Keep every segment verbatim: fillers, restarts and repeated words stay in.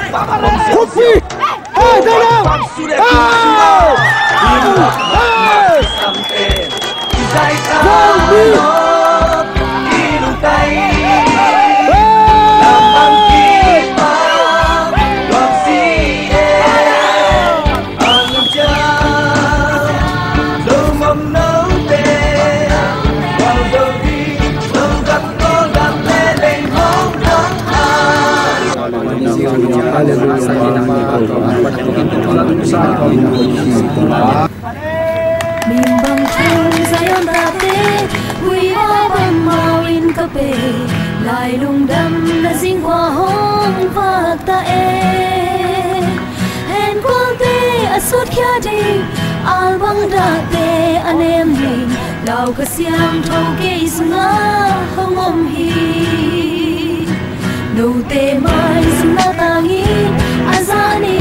Khutpi! Hey, down, down! Hey! Hey! Hey! Min bang thu Zion tate, hui a bang mau in ka pe, lai lungdam na zing khua hong vak ta e. Hen kualte a sutkhia ding, albang dahte a nem ding, lau ka siangtho kei sungah hong om hi. Note maizumna tangin a zah ni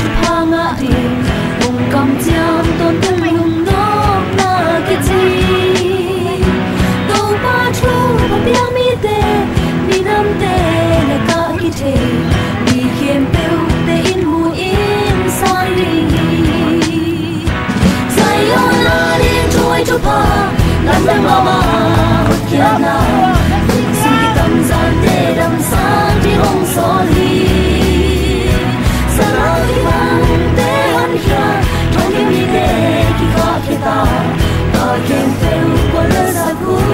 thupha ngah ding, hong kamciam tawntung lungnopna kici. Topa thu a piak mite, minamte le kah kithei, mi khempeuhte in mu in sang ding hi. Zion a ding thuai thupha, lamdang mahmah hotkhiatna, lungsim kitamzante damsang ding hong sawl hi. Sana kibangte honkhia, thongkimite kikahkhia ta, ka khempeuh kualsak hun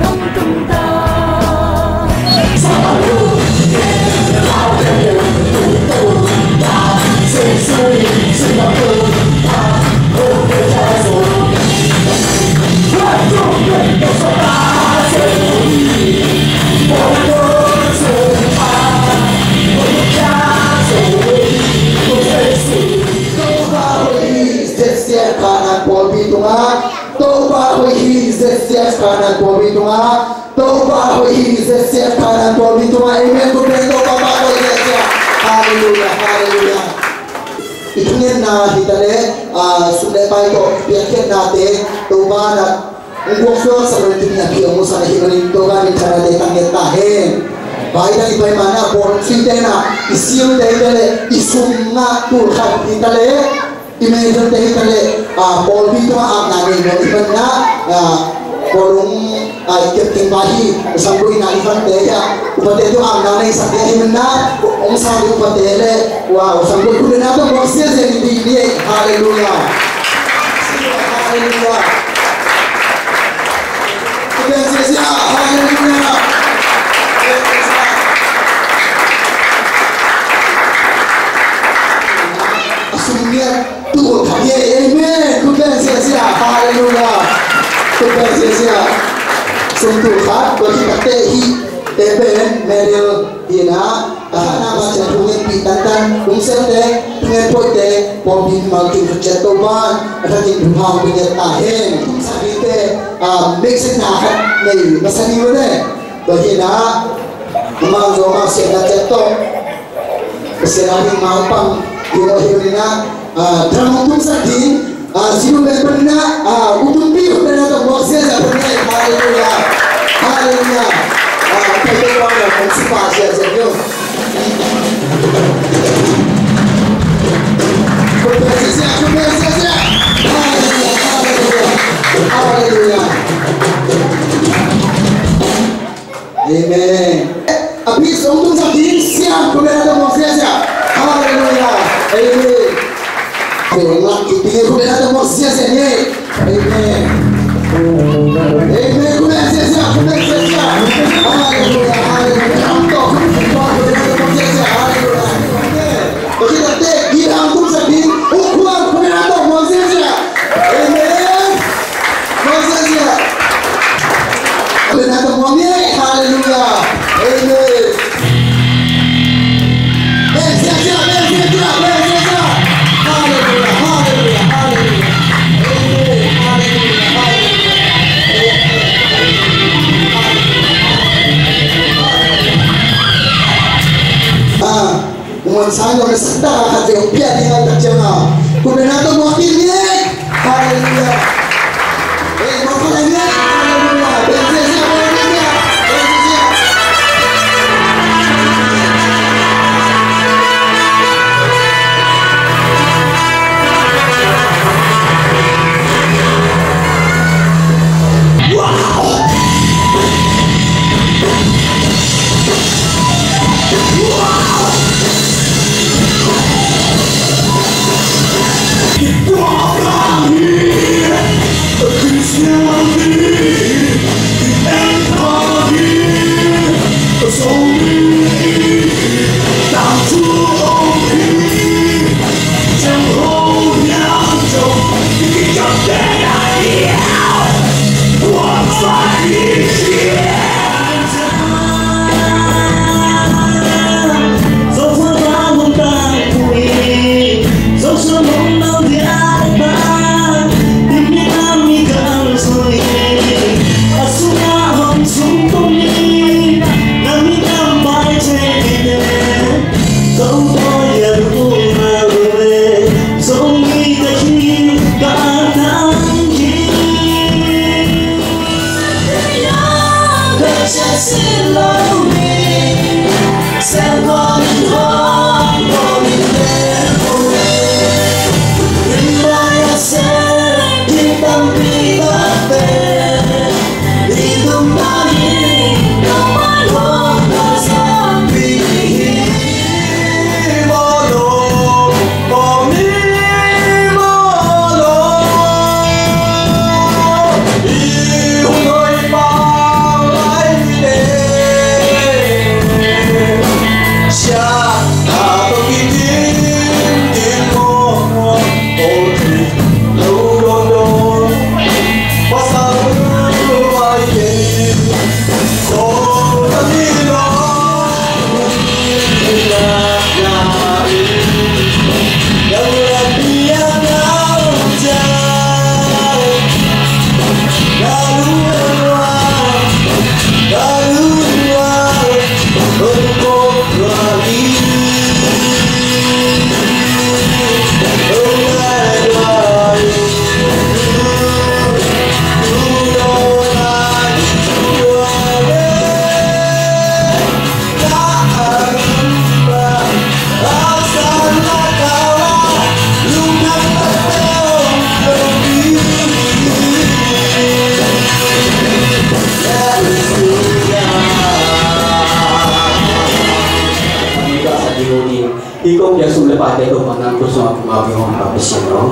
hong tung ta. Topa hoih hi, Z C F Kanaan pawlpi tungah. Topa hoih hi, Z C F Kanaan pawlpi tungah. Topa hoih hi, Z C F Kanaan pawlpi tungah. Amen. Khut beng, Topa mah hoih hi. Halleluiah, halleluiah. I thungetna hi ta leh, ah, sum le pai tawh piakkhiatnate Topa na hong guaksuak sak leh tuni a phi hong musak ahih manin Topa minthanna te tang nget ta hen. Pai ta i pai mana bawl suite na i silte hi ta leh i sum ngah tul khat hi ta leh i meithal te hi ta leh, ah, pawlpi tungah apna nei lo i manna, ah, pawlung, ah, i kep teng pa hi, u sangbuina i vante hi a, upate tungah apna nei sak te hi manna, hong sang upate le, wow, u sangbuina tawh muak ziazia ni dih ni. Halleluiah. Halleluiah. Halleluiah. A sum ngiat tul khat hi. Amen. Khut beng ziazia. Halleluiah. Khut beng ziazia. Sum tul khat, tua khit takte hih te pen medal hi na. A khatna ban ciang thungetpih tantan, lungsiangte, thunget phoihte, pawlpi mimal kim khat ciat Topa'n a thakin thupha hong pia ngiat ta hen. Tumsak dingte, ah, meksikna khat nei masa ni maw ne. Tua hi na, amau zong amau siatna ciat tawh Pasian a ding mah hong pang ding aw hi na. Ah, drum hong tumsak ding, ah, zi dum band panin ah, ah, u Tumpi khut bengna tawh muak ziazia panin ah. Halleluiah. Halleluiah. Ah, Tumpi khut bengna tawh muak ziazia panin ah. Khut beng ziazia, khut beng ziazia. Halleluiah, halleluiah. Halleluiah. Amen. A pi song tung sa ding siam, khut bengna tawh muak ziazia. Halleluiah. Amen. Khut bengna tawh muak ziazia ni. Amen. Amen. Khut beng ziazia, khut beng ziazia. Halleluiah, halleluiah. Khut bengna tawh muak ziazia. Halleluiah. Amen. Khut bengna tawh muak ziazia. Amen. Muak ziazia. Khut bengna tawh muak ni. Halleluiah. Amen. Beng ziazia, beng ziazia, beng ziazia. Halleluiah, halleluiah, halleluiah. Amen. Halleluiah, halleluiah. Ah. Muan sang lo na sak ta khat ve hong pia ding a tak ciang a. Khut bengna tawh muak ding ni. Halleluiah. Eh, muak khat ni. Halleluiah. Beng ziazia, beng ziazia, beng ziazia. Hih kong biak sum le paite Topa nang tua sungah kumau ding hong pia sia lo.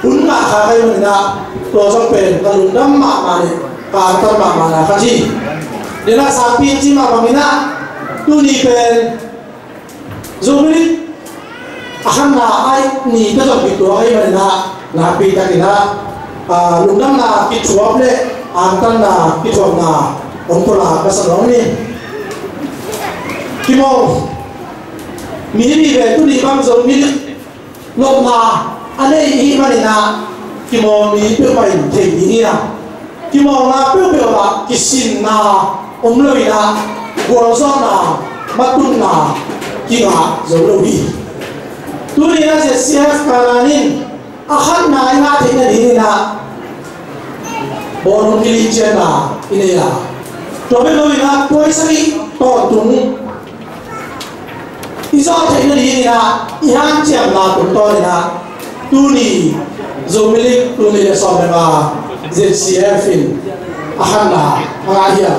Hun ngah kha ka hih manin ah, tua zong pen ka lungdam mahmah leh ka angtan mahmah na ka ci. Denah sangpi ci mah bangin ah, tuni pen Zomi Lit a khatna a nihte zong kituak ahih manin ah, nakpi takin ah, ah, lungdamna kithuap leh angtanna kithuapna hong pia ka sa nuam ing. Kimawl mi vive tuni bang Zomi Lit nopna a nei i hih manin ah, kimawl mi peuhmah in thei ding hi a, kimawlna peuhpeuh ah kisinna om lo in ah, gualzawhna, matutna kingah zo lo hi. Tuni in ah Z C F Kanan in a khatna i ngah theih nading in ah, bawl hong kilih ciatna i nei a, tua bek lo in ah, tua i sagih tawntung i zawh theih nading in ah, i hanciamna tungtawn in ah, tuni Zomi Lit tul nih leh sawm leh nga Z C F in a khatna a ngah hi a,